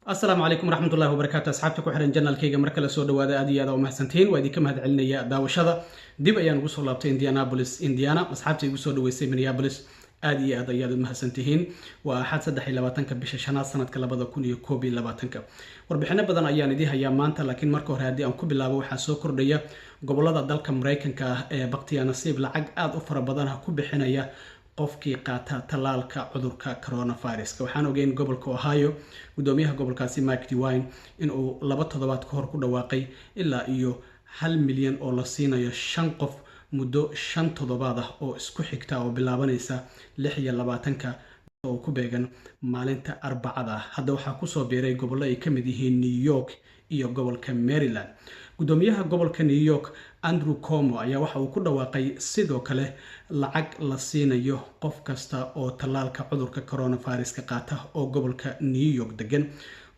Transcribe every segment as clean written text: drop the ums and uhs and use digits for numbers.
Asalaamu calaykum waraxmatullahi wabarakaatu. Asxaabta ku xiran channelkayga, mar kale soo dhawaada. Aad iyo aad u mahadsantihiin, waa idinka mahad celinaya daawashada. Dib ayaan ugu soo laabtay Indianapolis, Indiana. Asxaabta igu soo dhaweysay Minneapolis, aad iyo aad ayaad u mahadsantihiin. Waa Axad, 23-ka bisha shanaad, sanadka 2021-ka. Warbixino badan ayaan idii hayaa maanta, laakiin marka hore haddii aan ku bilaabo, waxaa soo kordhaya gobolada dalka Maraykanka ah ee baktiya nasiib lacag aada u fara badan ah ku bixinaya qofkii qaata tallaalka cudurka coronaviruska. Waxaan ogeyn gobolka Ohio, gudoomiyaha gobolkaasi Mike DeWine inuu 2 toddobaad ka hor ku dhawaaqay ilaa iyo 1 milyan oo la siinayo shan qof muddo 5 toddobaad ah oo isku xigta, oo bilaabanaysa 26-ka oo ku beegan maalinta Arbacada ah. Hadda waxaa kusoo biiray gobollo ay kamid yihiin New York iyo gobolka Maryland. Gudoomiyaha gobolka New York, Andrew Cuomo, ayaa waxa uu ku dhawaaqay sidoo kale lacag la siinayo qof kasta oo tallaalka cudurka coronaviruska qaata oo gobolka New York degan.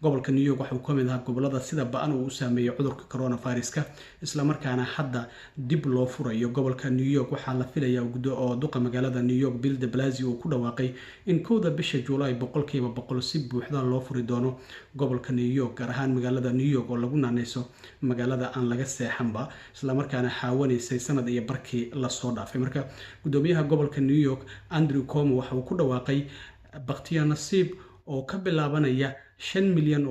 Gobolka New York waxauu kamid ahaa gobolada sida ba-an uu u saameeyey cudurka coronaviruska, islamarkaana hadda dib loo furayo gobolka New York. Waxaa la filayaa oo duqa magaalada New York, Bill de Blasio, uu ku dhawaaqay in 1-da bisha Juulaay 100% si buuxda loo furi doono gobolka New York, gaar ahaan magaalada New York oo lagu naaneyso magaalada aan laga seexanba, islamarkaana xaawanaysay sanad iyo barkii lasoo dhaafay. Marka gudoomiyaha gobolka New York, Andrew Cuomo, waxa uu ku dhawaaqay baktiya nasiib oo ka bilaabanaya $5 milyan,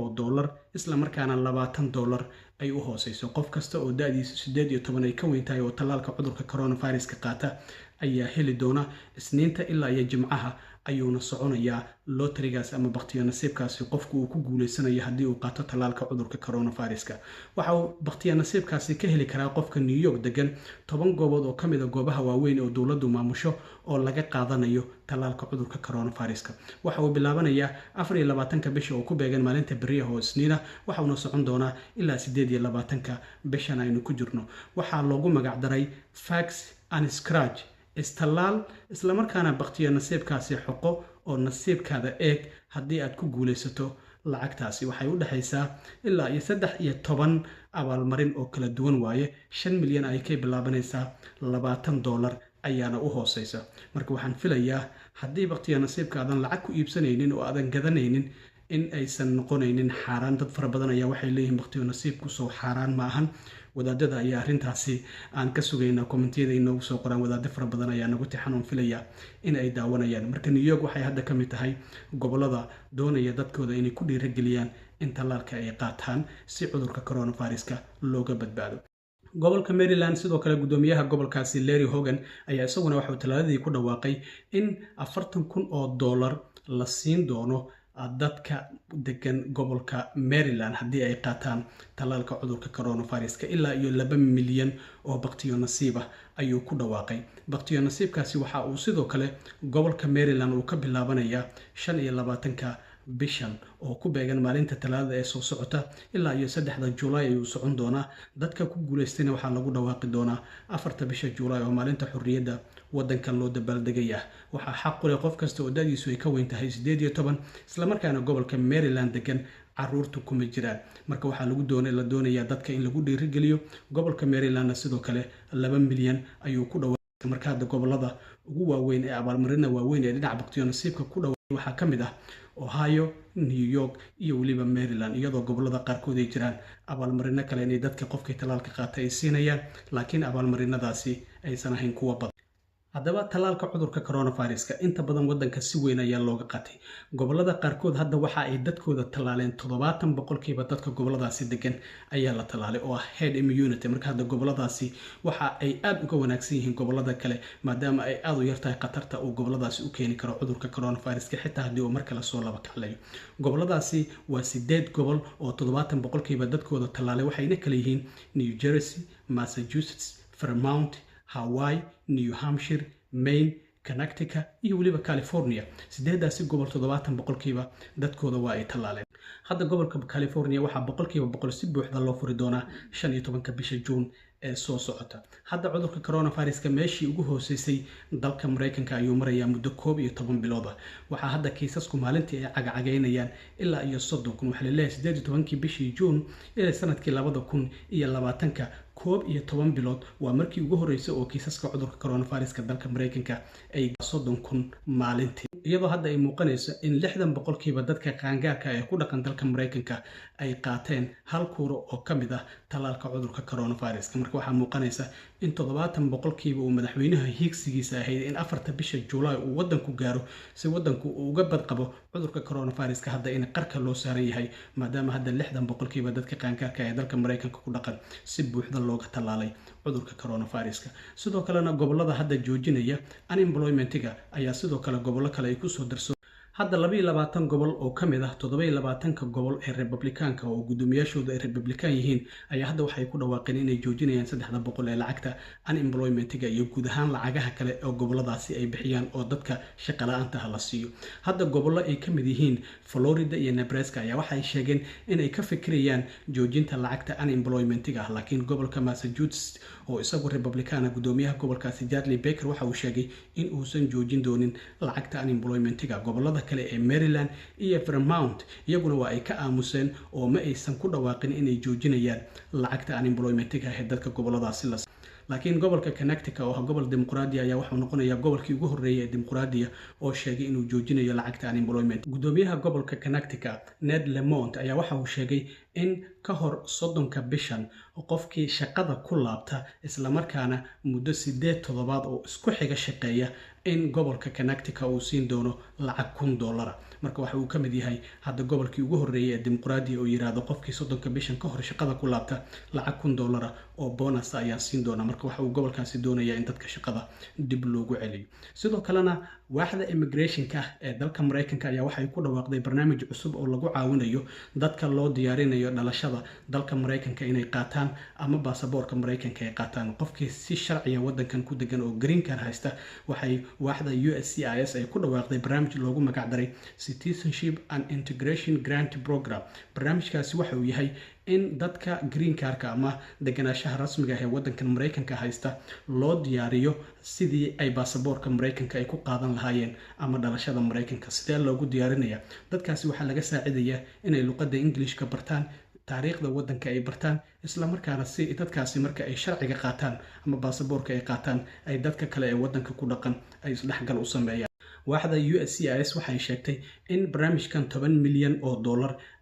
islamarkaana $20 ay u hooseyso. Qof kasta oo da-diisu 18 ay ka weyn tahay oo tallaalka cudurka coronaviruska qaata ayaa heli doona. Isniinta ilaa iyo Jimcaha ayuuna soconayaa lotrigaas ama baktiyo nasiibkaasi qofku uu ku guuleysanayo haddii uu qaato tallaalka cudurka coronaviruska. Waxa uu baktiya nasiibkaasi ka heli karaa qofka New York degan 10 goobood oo kamid a goobaha waaweyn oo dowladdu maamusho oo laga qaadanayo tallaalka cudurka coronaviruska. Waxa uu bilaabanayaa 24-ka bisha oo ku beegan maalinta beriyaha oo Isniina, waxauna socon doonaa ilaa 28-ka bishan aynu ku jirno. Waxaa loogu magacdaray "Vax and Scratch", istallaal islamarkaana baktiyo nasiibkaasi xoqo oo nasiibkaada eeg. Haddii aad ku guulaysato, lacagtaasi waxay u dhexaysaa ilaa iyo 13 abaalmarin oo kala duwan waaye. 5 milyan ay ka bilaabanaysaa, $20 ayaana u hooseysa. Marka waxaan filayaa haddii baktiyo nasiibka aadan lacag ku iibsanaynin oo aadan gadanaynin in aysan noqonaynin xaaraan. Dad fara badan ayaa waxay leeyihiin baktiyo nasiibku soo xaaraan ma ahan. Wadaadada ayaa arrintaasi aan ka sugaynaa commentiyada inoogu soo qoraan. Wadaado fara badan ayaa nagu tixan oon filaya in ay daawanayaan. Marka New York waxay hadda ka mid tahay gobolada doonaya dadkooda inay ku dhiirageliyaan in tallaalka ay qaataan si cudurka coronaviruska looga badbaado. Gobolka Maryland sidoo kale, gudoomiyaha gobolkaasi Larry Hogan ayaa isaguna waxauu talaaladii ku dhawaaqay in $40,000 la siin doono dadka degan gobolka Maryland haddii ay qaataan tallaalka cudurka coronaviruska. Ilaa iyo 2 milyan oo baktiyo nasiib ah ayuu ku dhawaaqay. Baktiyo nasiibkaasi waxa uu sidoo kale gobolka Maryland uu ka bilaabanayaa 25-ka bishan oo ku beegan maalinta Talaadada ee soo socota, ilaa iyo 3-da Julaay ayuu socon doonaa. Dadka ku guuleystayna waxaa lagu dhawaaqi doonaa 4-ta bisha Julaay oo maalinta xorriyadda wadankan loo dabaaldegaya. Waxaa xaq u leh qof kasta oo da-diisu ay ka weyn tahay 18, islamarkaana gobolka Maryland degan. Caruurtu kuma jiraan. Marka waxaa lagu doon la doonayaa dadka in lagu dhiirigeliyo. Gobolka Marylandna sidoo kale 2 milyan ayuu ku dhawa. Marka hadda gobolada ugu waaweyn ee abaalmarina waaweyn ee dhinaca baktiyo nasiibka ku dhawa waxaa ka mid ah Ohio, New York iyo weliba Maryland, iyadoo gobolada qaarkood ay jiraan abaalmarino kale inay dadka qofkii tallaalka qaata ay siinayaan, laakiin abaalmarinadaasi aysan ahayn kuwa badan. Haddaba tallaalka cudurka coronaviruska inta badan wadanka si weyn ayaa looga qaatay. Gobolada qaarkood hadda waxa ay dadkooda tallaaleen 70% dadka goboladaasi degan ayaa la tallaalay, oo ah herd immunity. Marka hadda goboladaasi waxa ay aada uga wanaagsan yihiin gobolada kale, maadaama ay aada u yartahay khatarta uu goboladaasi u keeni karo cudurka coronaviruska, xitaa haddii uu mar kale soo laba kaclayo. Goboladaasi waa sideed gobol oo 70% dadkooda tallaalay, waxayna kala yihiin New Jersey, Massachusetts, Vermont, Hawaii, New Hampshire, Maine, Connecticut iyo weliba California. Sideedaasi gobol 70% dadkooda waa ay tallaaleen. Hadda gobolka California waxaa 100% si buuxda loo furi doonaa 15-ka bisha Juun ee soo socota. Hadda cudurka coronaviruska meeshii ugu hooseysay dalka Maraykanka ayuu marayaa muddo 11 bilooda. Waxaa hadda kiisasku maalintii ay cagacagaynayaan ilaa iyo 30,000. Waxaa laleeyahay 18-kii bishii Juun ee sanadkii 2020-ka, 11 bilood, waa markii ugu horreysay oo kiisaska cudurka coronaviruska dalka Maraykanka ay 30,000 maalintii. Iyadoo hadda ay muuqanayso in 60% dadka qaangaarka ee ku dhaqan dalka Maraykanka ay qaateen hal kuuro oo ka mid ah tallaalka cudurka coronaviruska. Marka waxaa muuqanaysa in 70% uu madaxweynaha hiigsigiisa ahayd in 4ta bisha Julaay uu wadanku gaaro si wadanku uu uga badqabo cudurka coronaviruska, hadda in qarka loo saaran yahay, maadaama hadda 60% dadka qaangaarka ee dalka Maraykanka ku dhaqan si buuxda looga tallaalay cudurka coronaviruska. Sidoo kalena gobolada hadda joojinaya unemploymentiga ayaa sidoo kale gobollo kale ay kusoo darso. Hadda 22 gobol oo ka mid ah 27ka gobol ee Republikaanka oo guddoomiyaashooda ay Republikaan yihiin ayaa hadda waxay ku dhawaaqeen inay joojinayaan 300 ee lacagta unemploymentiga iyo guud ahaan lacagaha kale oo goboladaasi ay bixiyaan oo dadka shaqa la-aantaha la siiyo. Hadda gobollo ay ka mid yihiin Florida iyo Nebraska ayaa waxay sheegeen inay ka fikirayaan joojinta lacagta unemploymentiga ah, laakiin gobolka Massachusetts oo isagu Republikaana, guddoomiyaha gobolkaasi Charlie Baker waxa uu sheegay in uusan joojin doonin lacagta unemploymentiga. Gobolada kale ee Maryland iyo Vermont iyaguna waa ay ka aamuseen oo ma aysan ku dhawaaqin inay joojinayaan lacagta unemploymentiga ee dadka goboladaasi la. Laakiin gobolka Connecticut oo ah gobol Dimuqraadiya ayaa wuxuu noqonayaa gobolkii ugu horreeyay ee Dimuqraadiya oo sheegay inuu joojinayo lacagta unemployment. Guddoomiyaha gobolka Connecticut, Ned Lamont, ayaa waxa uu sheegay in ka hor 30ka bishan qofkii shaqada ku laabta, islamarkaana muddo 8 toddobaad oo isku xiga shaqeeya, in gobolka Connecticut uu siin doono lacag $1000. Marka waxa uu ka mid yahay hadda gobolkii ugu horreeyay ee Dimuqraadiya oo yiraahdo qofkii 30ka bishan ka hor shaqada ku laabta, lacag $1000 oo bonus ayaan siin doonaa. Marka waxa uu gobolkaasi doonayaa in dadka shaqada dib loogu celiyo. Sidoo kalena waaxda immigrationka ee dalka Maraykanka ayaa waxay ku dhawaaqday barnaamij cusub oo lagu caawinayo dadka loo diyaarinayo dhalashada dalka Maraykanka inay qaataan ama baasaboorka Maraykanka ay qaataan. Qofkii si sharciya wadankan ku degan oo green card haysta, waxay waaxda USCIS ay ku dhawaaqday barnaamij loogu magacdaray Citizenship and Integration Grant Program. Barnaamijkaasi waxa uu yahay in dadka green cardka ama deganaanshaha rasmiga ah ee wadankan Maraykanka haysta loo diyaariyo sidii ay baasaboorka Maraykanka ay ku qaadan lahaayeen ama dhalashada Maraykanka. Sidee loogu diyaarinaya dadkaasi? Waxaa laga saacidaya inay luqadda Englishka bartaan, taariikhda wadanka ay bartaan, islamarkaana si dadkaasi marka ay sharciga qaataan ama baasaboorka ay qaataan ay dadka kale ee wadanka ku dhaqan ay isdhexgal u sameeyaan. Waaxda USCIS waxay sheegtay in barnaamijkan $10 milyan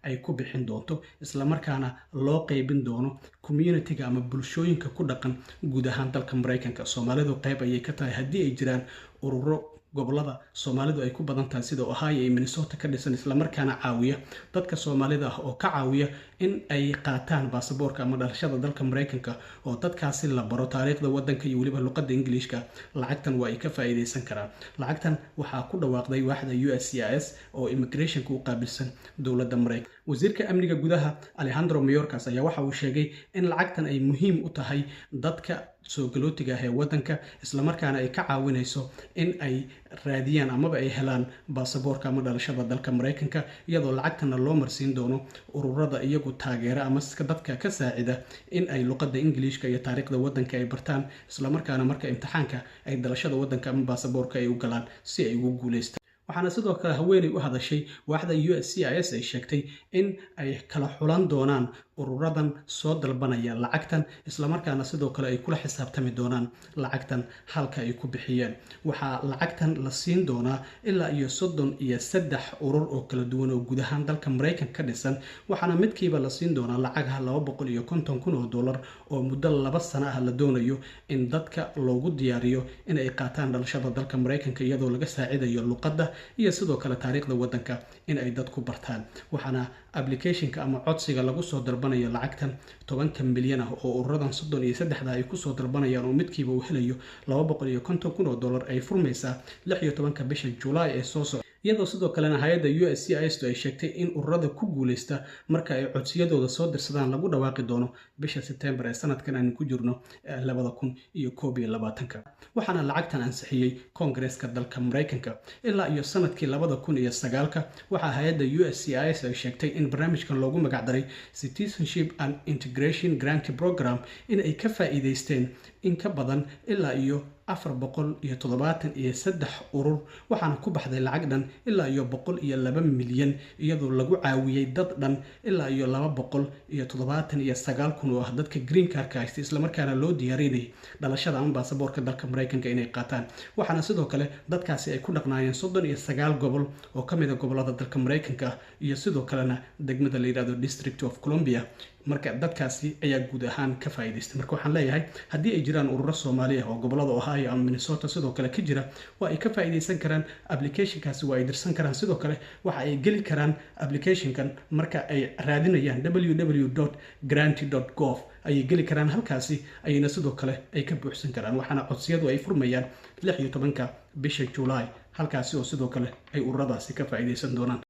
ay ku bixin doonto, islamarkaana loo qeybin doono communityga ama bulshooyinka ku dhaqan guud ahaan dalka Maraykanka. Soomaalidu qeyb ayay ka tahay. Haddii ay jiraan ururo gobolada Soomaalidu ay ku badan tahay sida Ohio iyo Minnesota ka dhisan, islamarkaana caawiya dadka Soomaalida ah oo ka caawiya in ay qaataan baasaboorka ama dhalashada dalka Maraykanka, oo dadkaasi la baro taariikhda wadanka iyo weliba luqadda Ingiliishka, lacagtan waa ay ka faa'iideysan karaan. Lacagtan waxaa ku dhawaaqday waaxda USCIS oo immigrationka u qaabilsan dowladda Maraykanka. Wasiirka amniga gudaha Alejandro Mayorkas ayaa waxa uu sheegay in lacagtan ay muhiim u tahay dadka soo galootiga ah ee wadanka, islamarkaana ay ka caawinayso in ay raadiyaan amaba ay helaan baasaboorka ama dhalashada dalka Maraykanka, iyadoo lacagtana loo marsiin doono ururada iyagu taageera ama dadka ka saacida in ay luqadda Ingiliishka iyo taariikhda wadanka ay bartaan, islamarkaana marka imtixaanka ay dhalashada wadanka ama baasaboorka ay u galaan si ay ugu guuleystaan. Waxaana sidoo kale haweeney u hadashay waaxda USCIS ay sheegtay in ay kala xulan doonaan ururadan soo dalbanaya lacagtan, islamarkaana sidoo kale ay kula xisaabtami doonaan lacagtan halka ay ku bixiyeen. Waxaa lacagtan la siin doonaa ilaa iyo 33 urur oo kala duwan oo guud ahaan dalka Maraykanka ka dhisan, waxaana midkiiba la siin doonaa lacagaha $250,000 oo muddo 2 sano ah la doonayo in dadka loogu diyaariyo in ay qaataan dhalashada dalka Maraykanka, iyadoo laga saacidayo luqadda iyo sidoo kale taariikhda wadanka in ay dadku bartaan. Waxaana applicationka ama codsiga lagu soo dalbanayo lacagtan 10ka milyan ah oo ururadan 33da ay kusoo dalbanayaan, oo midkiiba uu helayo $250,000, ay furmaysaa 16ka bisha Julaay ee soo socda, iyadoo sidoo kalena hay-adda USCIS ay sheegtay in ururada ku guuleysta marka ay codsiyadooda soo dirsadaan lagu dhawaaqi doono bisha Sebtembar ee sanadkan aynu ku jirno 2021-ka. Waxaana lacagtan ansixiyey Koongareeska dalka Maraykanka. Ilaa iyo sanadkii 2009-ka waxaa hay-adda USCIS ay sheegtay in barnaamijkan loogu magacdaray Citizenship and Integration Grant Program in ay ka faa'iideysteen in ka badan ilaa iyo 473 urur, waxaana ku baxday lacag dhan ilaa iyo 102 milyan, iyadoo lagu caawiyey dad dhan ilaa iyo 279,000 oo ah dadka green cardka haystay, islamarkaana loo diyaarinayay dhalashada ama baasaboorka dalka Maraykanka inay qaataan. Waxaana sidoo kale dadkaasi ay ku dhaqnaayeen 39 gobol oo ka mid a gobolada dalka Maraykanka ah, iyo sidoo kalena degmada la yidhahdo District of Columbia. Marka dadkaasi ayaa guud ahaan ka faa'iidaystay. Marka waxaan leeyahay, haddii ay jiraan ururo Soomaali ah oo gobolada Ohio ama Minnesota sidoo kale ka jira, waa ay ka faa'iidaysan karaan applicationkaasi, waa ay dirsan karaan. Sidoo kale waxa ay geli karaan applicationkan marka ay raadinayaan www grantee gov ayay geli karaan, halkaasi ayayna sidoo kale ay ka buuxsan karaan. Waxaana codsiyadu ay furmayaan 16-ka bisha July, halkaasi oo sidoo kale ay ururadaasi ka faa'iidaysan doonaan.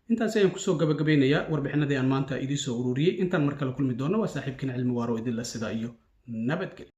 Intaasi ayaan kusoo gabagabeynayaa warbixinadii aan maanta idiin soo ururiyey. Intaan mar kale kulmi doono, waa saaxiibkiin Cilmi Waaro, idinla sida iyo nabadgelyo.